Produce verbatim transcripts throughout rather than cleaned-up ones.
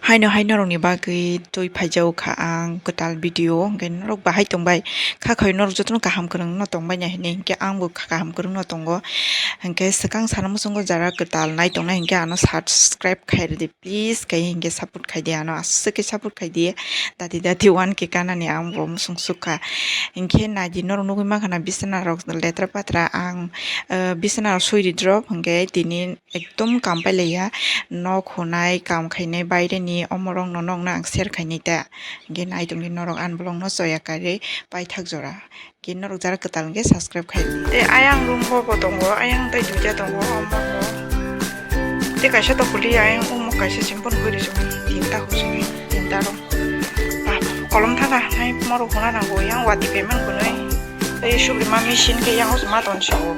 Haino hai norokni bagwi twi phaijao kha ang kwtal video, hwnkhe norok bahai tongbai kha, khawi norok jotono kaham kwrwngno tongbai nai hinwi, hwnkhe angbo kaham kwrwngno tongo. Hwnkhe swkang sana muchungo jara kwtal nai tongnai hwnkhe ano subscribe khai rwdi please, khe hwnkhe support khai di ano, aswk khe support khai di, dati dati one K kanani ang bo muchung sukha. Hwnkhe naidi norok nugwi mankha na bisana rok letra patra ang, eh, bisana rok sui ri drop hwnkhe tini ekdom kam pailaiya, nok hunai, kam khainai, baireni omorokno nokna ang share khainai ta. Hwnkhe nai tongdi norok, ani vlogno choya karwi paithak jora. Hwnkhe norok jara kwtal hwnkhe subscribe khai di. Tei ayang room bo bo tongo, ayang tei duita tongo, omo bo. Tei kaisa to kwlwi ayang omo kaisa simpon kwrwi song tinta husini tinta rok. Ah, kolom thanga hai morok huna nango, yang wati payment kunui. Tei subri ma machine khe yang hos ma ton sao.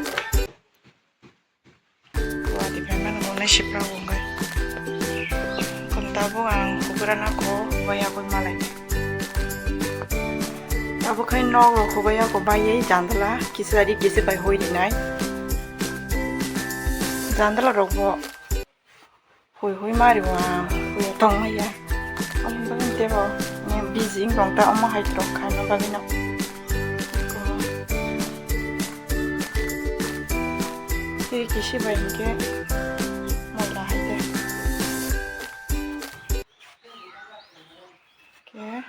Wati phaimani hwnwi sipra wngwi. Khum tabuk ang hubrana kho hubai yagwi malai. Tabuk khai nok rok hubai yago baiwi jandala kisa ri kisa bai hoi rinai. Jandala rok bo hoi hoi mari bo ang hoi tong maya. Ang bagwi tebo busy wng tong ta omo hai rok khaina bagwi no. Tei kisi bai hwnkhe moila hai khe. Khe.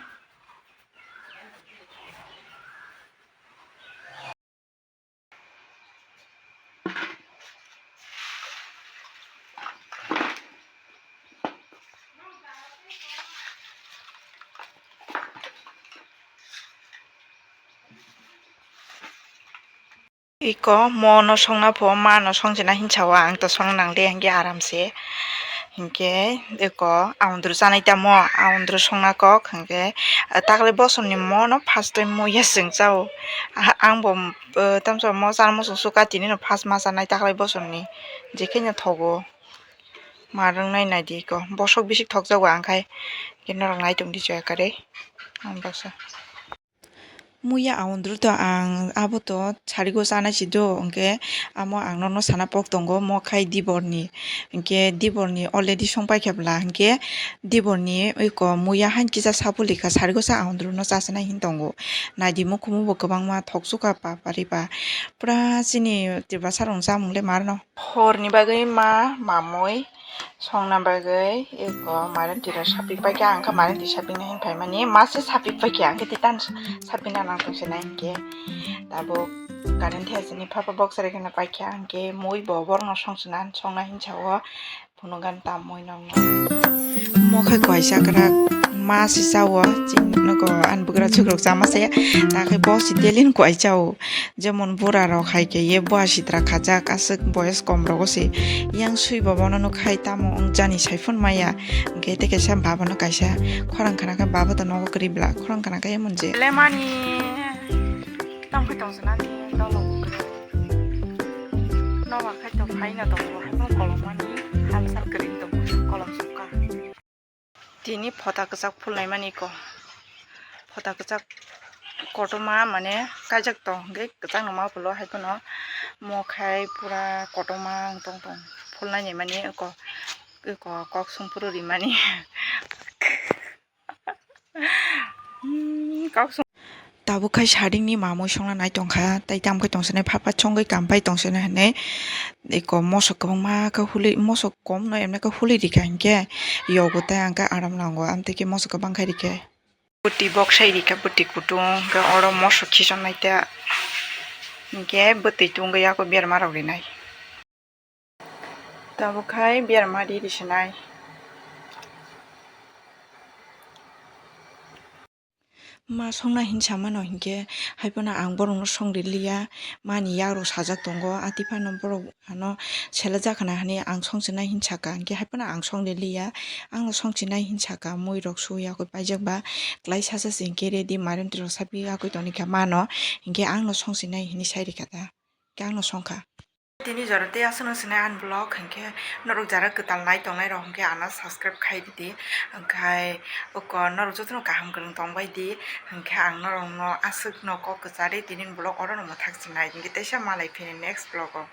Iko mo no songna pho, ma no songchina hinsa o, ang to songna nang le, hingke aram se. Hingke iko aundru chanai tamo, aundru songna kok, hingke takle bosor ni mo no first time mo ya chwng cha o. Ah, ang bo, eh, tamsa mo chana muchung suka, tini no first ma chanai takle bosor ni, je khe no thogo. Ma rwngnai nai di iko, bosok bisik thok jago ang khai, hingke norok nai tong di chaya karwi, ang baksa. Muya aundru to ang abo to sarigo chanai si do, hingke amo ang nono sana pok tongo, mo khai diborni, hingke diborni already song paikha bwla, hingke diborni iko muya hain kisa sapuli kha, sarigo sa aundru no chachanai hin tongo. Naidi mukhumu bo kwbangma thok suka pa pari ba, pura chini Tiprasa rok chamung le mar no. Horni bagwi ma mamui songna bagwi eko mairum twi rok sapik paikha, ang khe mairum twi sapikna hin phaimani, ma se sapik paikha, ang khe twi tamo sapikna nang tong se nai hinkhe. Tabuk current thai sini phapa box rai kheno paikha, ang khe mui bo borokno song sona songna hin sa o, phunukgan tamo wngno. Mo khe kuaisa kwrak ma se cha o, chini nogo ani bwkrajwk rok chama se, ta khe bo se daily ni kuai cha o. Jemon bura rok hai khe ye bua sitra khajak, aswk boyes kom rogo se. Yang sui bo bono nuk hai tamo wng jani sai phun maya. Hwnkhe tei kaisa baba no kaisa khorang khna khe baba to nogo kwrwi bla khorang khna khe emon je. Lemani tamo khe tong swnani dolo. Nobar khai to phai no tongo, hai phano kolom mani hal sal kwrwi tongo, kolom sukha. Tini phota kwchak phulnai mani ko. Phota kwchak kotorma mane kaijak tong hwnkhe kwchak no ma phulo, hai phano mo khai pura kotorma wng tong tong phulnai ni mani ko, ko kok song phuru ri mani. Hmm, kok song. Tabuk khai sadingni mamui songna nai tongkha, tei tamo khe tongsinai phat phat songwi kam pai tongsinai hinwi eko mosok kwbangma khe huli, mosok kom no emne khe huli rikha hinkhe yogo tei ang khe aram nango, amtwi khe mosok kwbang khai rikhe. Bwtwi bok sai rikha, bwtwi kutung khe oro mosok khisongnai ta hinkhe bwtwi tungwi yago berma rok rinai. Tabuk khai berma ri risinai. Ma songna hin samano hinkhe, hai phano ang borokno song riliya, mani yagrok sajak tongo, atwi phano borok ano selajak khna hinwi ang songchinai hin saka, hinkhe hai phano ang song riliya, angno songchinai hin saka, muirok su yakwi paijak ba, klai sacha se hinkhe ready, mairum twirok saphi yakwi tongwi kha mano, hinkhe angno songchinai hinwi sai rikha ta, hinkhe angno songkha. Tini jora tei aswkno swnai ani vlog, hinkhe norok jara kwtal nai tongnai rok hinkhe ano subscribe khai ridi, hinkhe oko norok jotono kaham kwrwng tongbai di, hinkhe ang norokno aswkno kok kwcharwi tini vlog orono mwthak chinai, hinkhe teisa malai phini next vlog o.